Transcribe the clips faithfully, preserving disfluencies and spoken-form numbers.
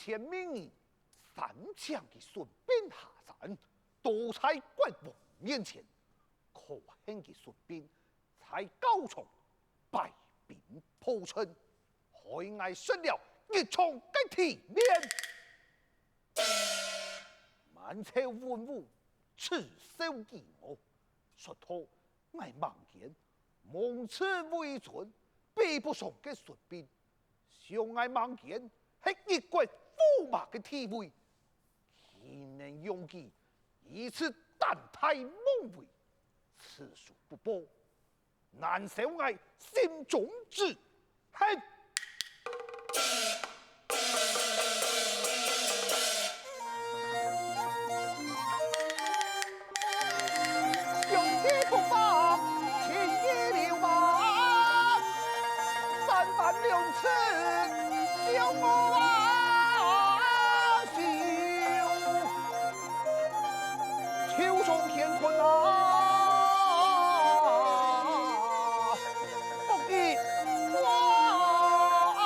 見明日三請佢順兵下山，到在國王面前，可恨佢順兵在校場敗兵破陣，害𠊎失了一場个體面。滿朝文武恥笑於我，說道𠊎孟堅 蒙恥為尊，比不上个順兵。想𠊎孟堅係一國駙馬个地位，豈能容佢如此膽大妄為？此仇不報，難消𠊎心中之 嘿！雄起不发，情义流亡，三番两次将我啊休。 秋霜乾坤啊，不及我啊。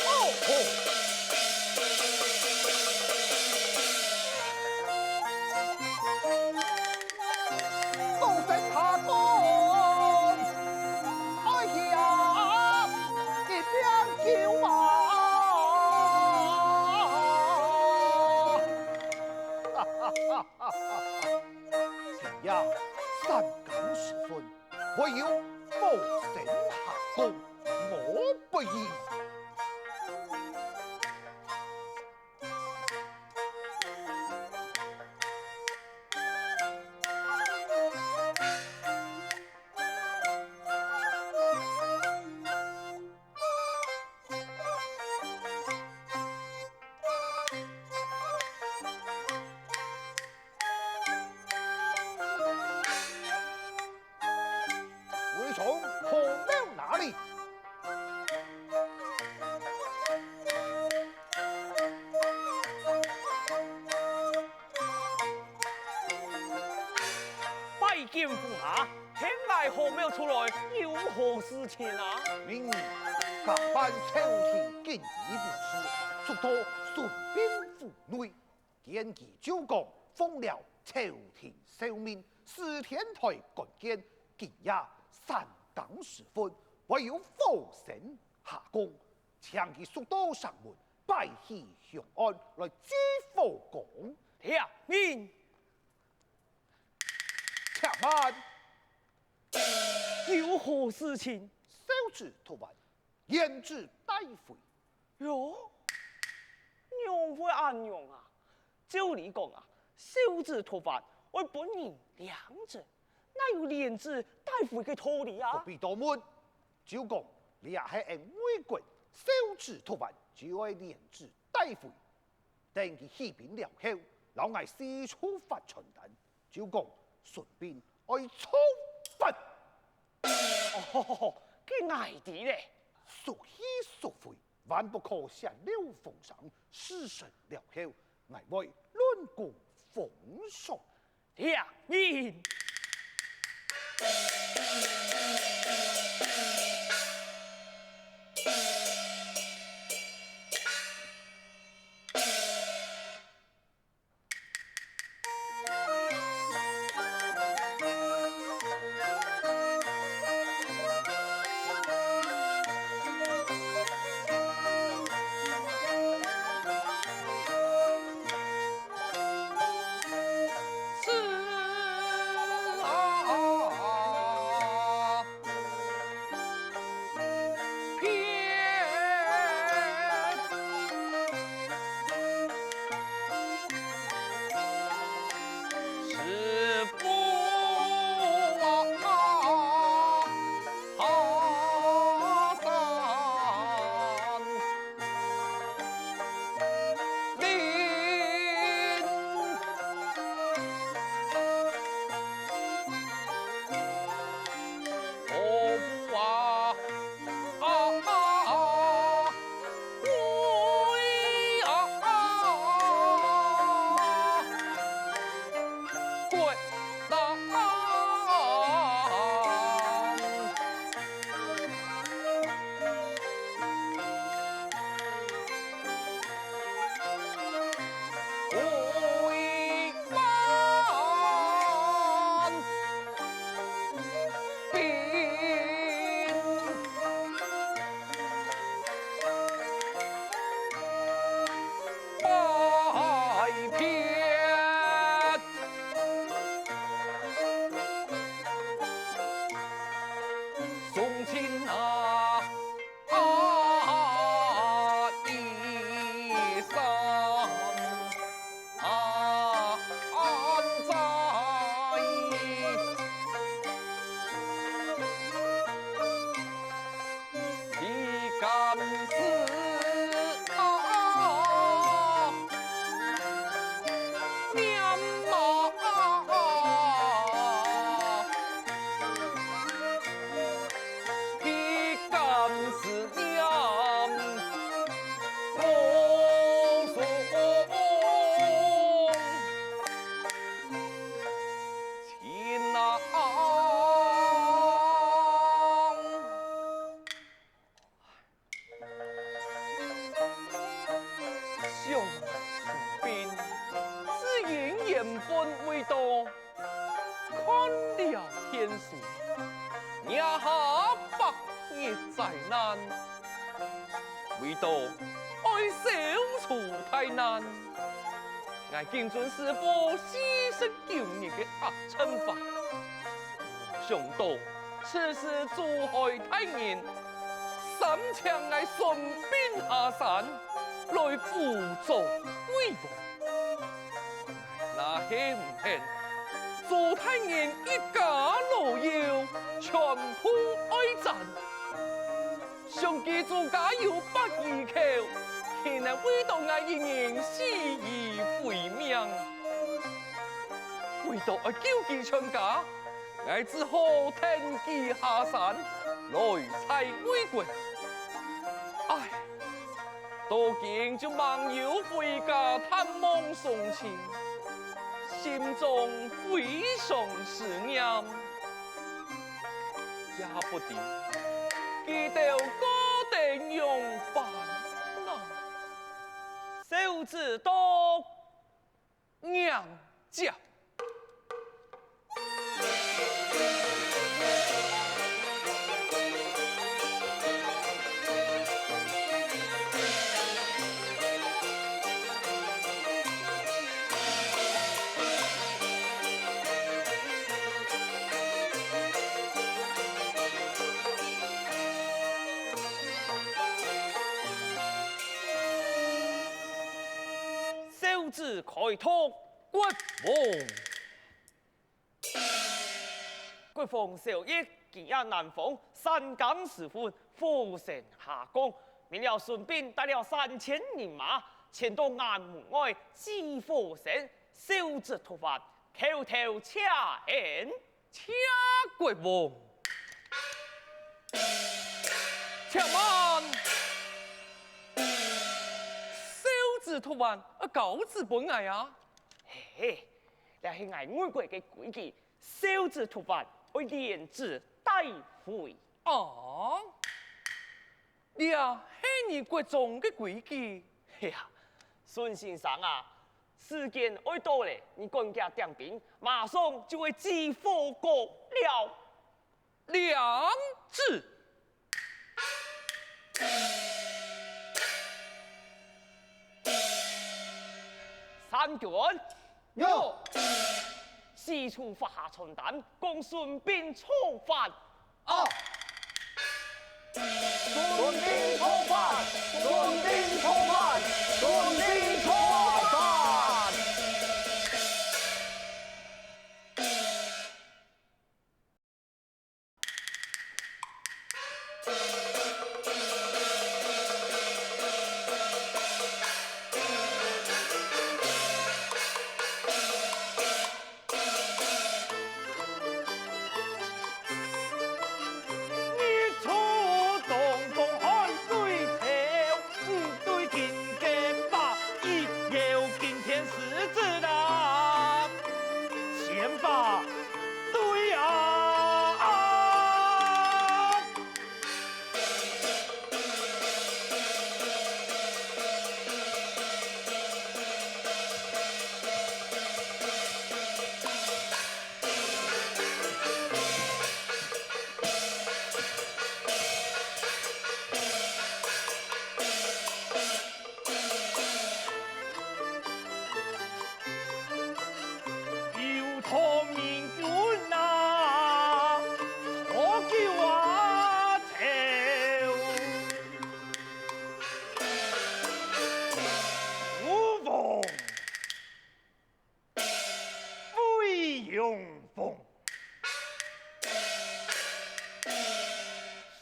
哦吼！高山下高。 哎呀，一命救啊！今夜三更時分，唯有火星下降，我不依。 魏忠，孔明哪里？拜见驸马，天外孔明出来，有何事情啊？明日假扮朝廷锦衣武士，速到孙膑府内。 见其舅公奉了朝廷詔命，司天台馆见，今夜三更时分，会有火星下降，请其速到城门，摆起香案来祭火公。听命。且慢。有何事情？烧纸涂碗， 胭脂带回。哟，仰会恁样啊？照理讲啊，烧纸涂碗会分人领着，哪有胭脂带回个道理啊？不必多问，就讲这系俺魏国烧纸涂碗，就爱胭脂带回。等佢起兵了后，老爱四处发传单，就讲孙膑爱造反。 哦，个矮底嘞！孰喜孰悔，万不可泄露风声，事成了后，俺会论功封赏。听命。天分為到看了天時，惹下百日災難。為到愛消除大難，𠊎竟准師傅四十九日个壓秤法。想到此時珠海大人，三請𠊎順兵下山，來輔助魏王。 那係毋肯，做大人一家老幼全部愛斬。想佢自家有百二口，豈能為到𠊎一人死於非命？為到愛救佢全家，𠊎只好跈佢下山，來在魏國。唉！ 到今就吂有回家探望鄉親，心中非常思念，也不知佢兜過得仰般呢？小子到！ 迎接。小子開讀。 国王。国王小爷今夜南方三更时分，火神下降，命了孙膑带了三千人马，前到雁门外祭火神。小子吐蕃叩头谢恩。 谢国王。且慢！小子吐蕃，呃，交子分𠊎啊！嘿，这系𠊎魏国个规矩，小子吐蕃，爱连子带回。哦，这系你国中个规矩。哎呀，孙先生啊， 时间爱到了，你赶紧点兵，马上就会祭火过了。领旨。三军。有。四处发下传单，讲孙膑造反。 啊！孙膑造反！孙膑造反！孙膑造反！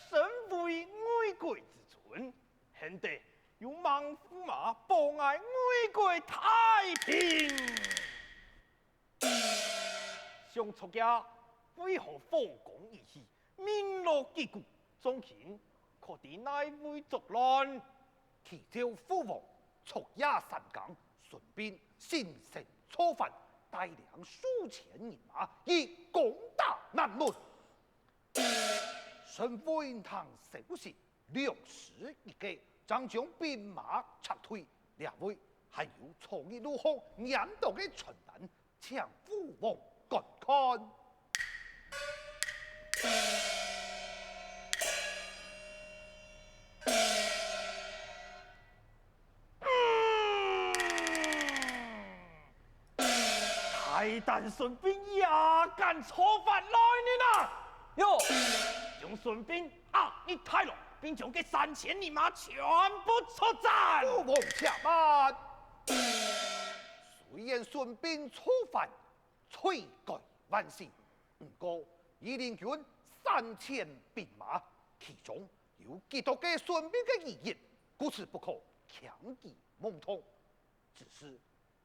身为魏国之尊， 肯定有猛虎马保𠊎魏国太平。想昨夜為何火光已起，名落擊鼓，眾卿可知哪位作亂？啟奏父王，昨夜三更，孫膑心生造反，帶領數千人馬，欲攻打雁門。 孫文聽消息，兩師一計，正將兵馬撤退。這位還有昨日路項拈著个傳單，請父王觀看。 大膽順兵也敢造反來人啊！有！將順兵押入大牢，並將該三千人馬全部捉斬！父王且慢！雖然順兵造反，罪該萬死，毋過御林軍三千兵馬，其中有幾多个順兵个餘孽，故此不可輕舉妄動。 只是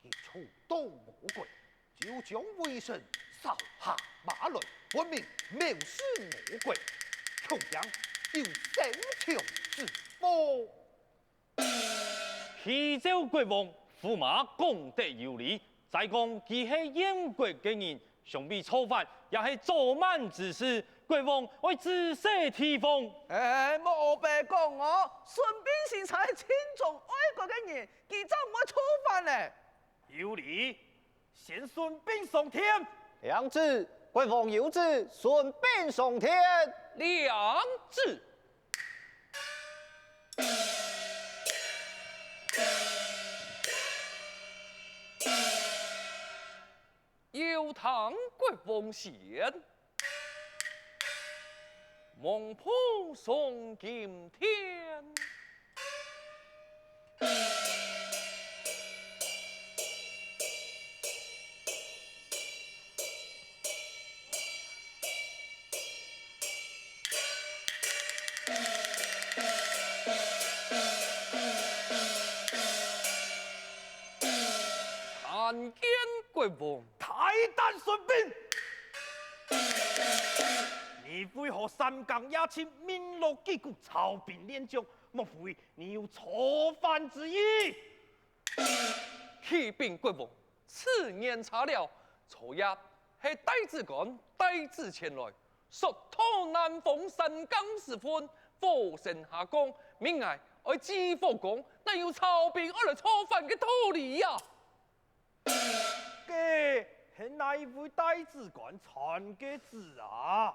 佢初到我國，就將韋勝掃下馬來，分明藐視我國，恐驚有生存之禍。啟奏國王，駙馬講得有理。再講佢係燕國个人，想必造反也係早晚之事，國王愛仔細提防。哎，莫烏白講哦，順兵先生係盡忠愛國个人， 佢正毋會造反咧。有理，先順兵上殿。領旨，國王有旨，順兵上殿。領旨。有聽國王宣。 望破上金殿。参见国王。 大膽順兵！你為何三更夜靜，鳴鑼擊鼓，操兵練將？莫非你有造反之意？啟稟國王，此言差了。昨夜係帶子官帶旨前來，說討南方三更時分，火聲下降，命𠊎愛祭火光，哪有操兵愛來造反个道理呀？ 該係哪一位帶旨官傳个旨啊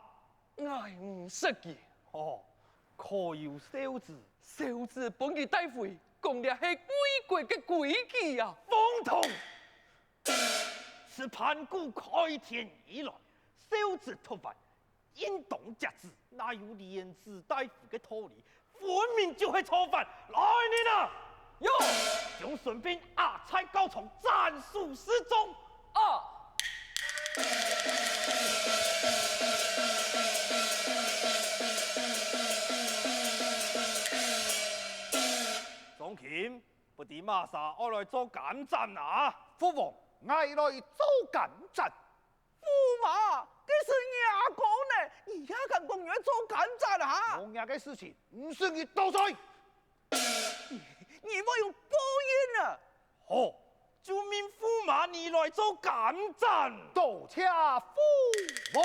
？𠊎毋識佢。哦，可有燒旨？燒旨分佢帶回，講這係魏國个規矩啊！荒唐！自盤古開天以來，燒旨討伐 應當節制，哪有連旨帶符个道理？分明就係造反！來人啊！有！將順兵押在校場斬首示眾！啊！張欽，不知麼儕愛來做監斬啊？父王，𠊎來做監斬。 駙馬，該係若哥呢，你也敢講你愛做監斬啊？無若个事情，毋使你多嘴。你會有報應啊！好，就命駙馬你來做監斬。多謝父王。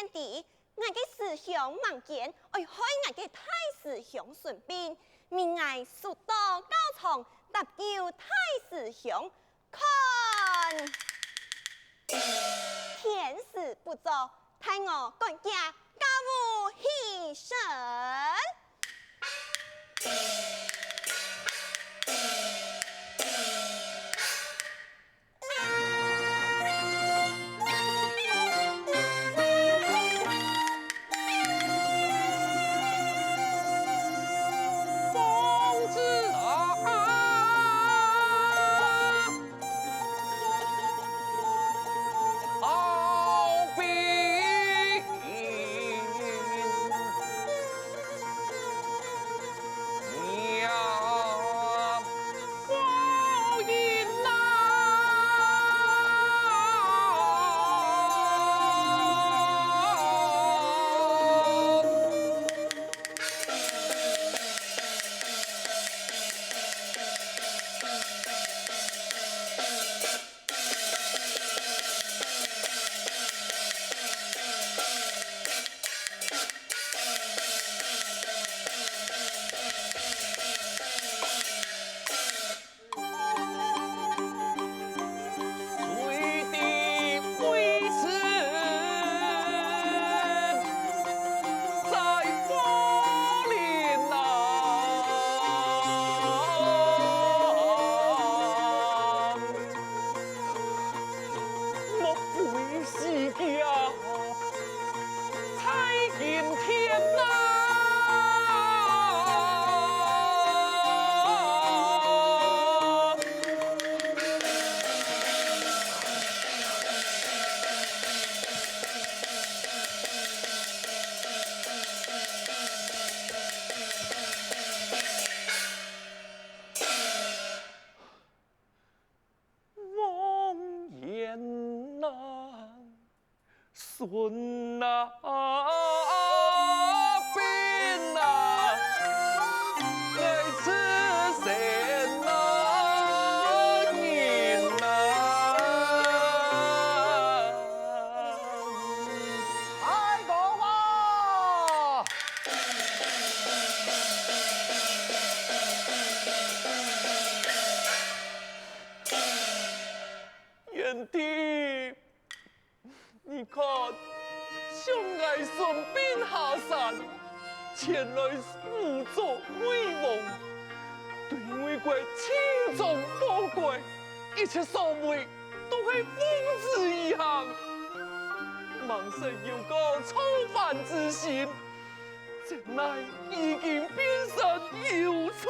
知，𠊎个師兄孟堅愛害𠊎个大師兄孫臏，命𠊎速到校場搭救大師兄。看，天使不作，待我趕遽駕霧起身。 莫非是佢啊！在今天啊！王延南，孙啊，兵啊，爱子孙啊，人啊。太公啊！ 贤弟，你看，想𠊎孫臏下山，前來武作魏王，對魏國盡忠報國，一切所為都係奉旨而行，吂曾有過造反之心， 真乃已經變成有罪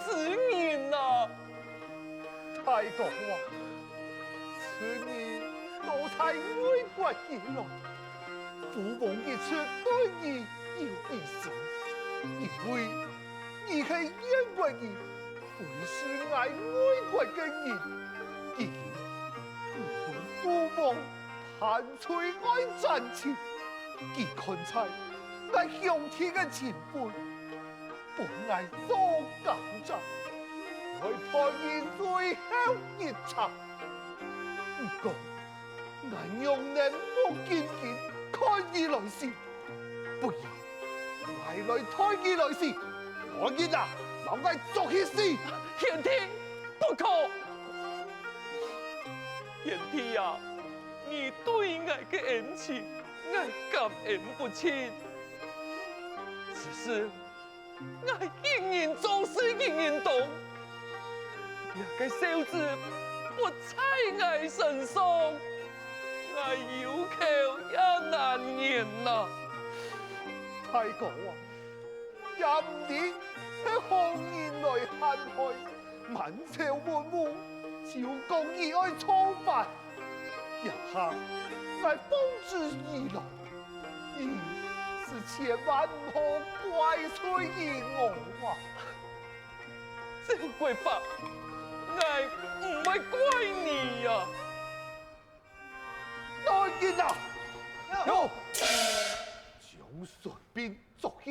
之人啊！太公啊，自你到在魏國以來，父王一直對你有疑心，因為你係燕國人，非是𠊎魏國个人。如今你分父王 犯罪愛斬頭，佢看在𠊎兄弟个情分，分𠊎做監察，來判你最後一斬。毋過，𠊎仰能目金金看你來死？不如，𠊎來代你來死！來人啊，摎𠊎捉去死！賢弟，不可！賢弟啊， 你對𠊎个恩情，𠊎感恩不盡。只是𠊎一人做事一人當，這个孝子不在𠊎身上，𠊎有口也難言哪！太公啊，也毋知係何人來陷害， 滿朝文武就講你愛造反，這下𠊎奉旨而來，你斯千萬毋好怪罪於我啊！周國藩，𠊎毋會怪你啊！來人啊！有！將孫臏捉去